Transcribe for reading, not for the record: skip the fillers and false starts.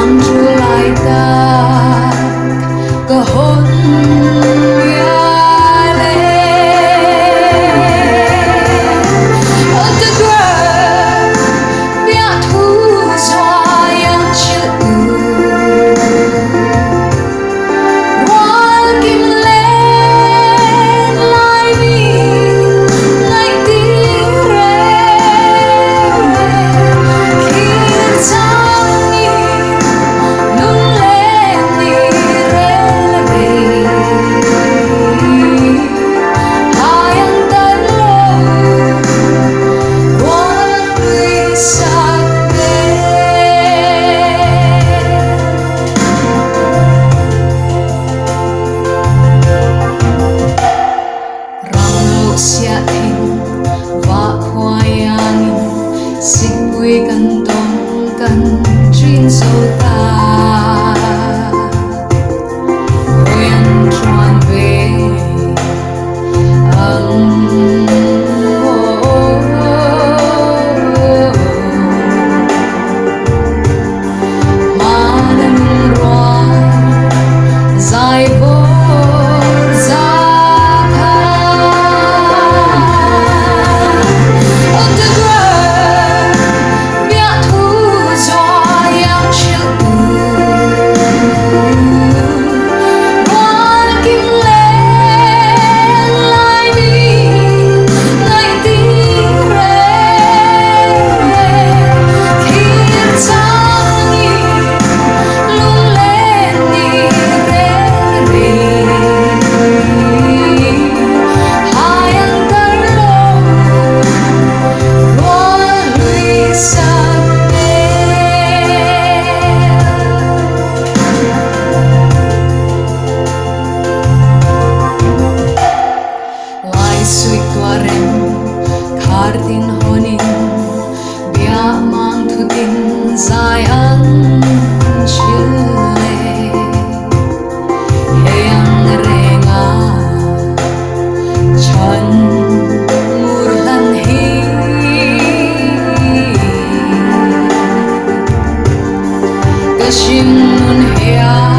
Mang thu lai tak ka hawn mial e. Autograph biahthu zuai ang hrilhtu Rual kim len lai mi ngaihtir e. Thlir changin lunglen ni rel rei. Hai ang tar lo rual hlui sak hmel. Ram loh siah thing vah khua iangin sikpui kan tawng kan ṭin zo ta. Hawi an ṭuan ve ang maw? Hmana lungrual zai vawr za kha. Autograph biahthu zuai ang hrilhtu rual kim len lai mi ngaihtir e. Thlir changin lunglen ni reng rei. Hai ang tar lo rual hlui sak hmel. Lai suih tuah rem khar tin hawnin bia mang thutin zai an hril le. Hei ang renga chan ngur hlan hi. Ka hrim nun hian.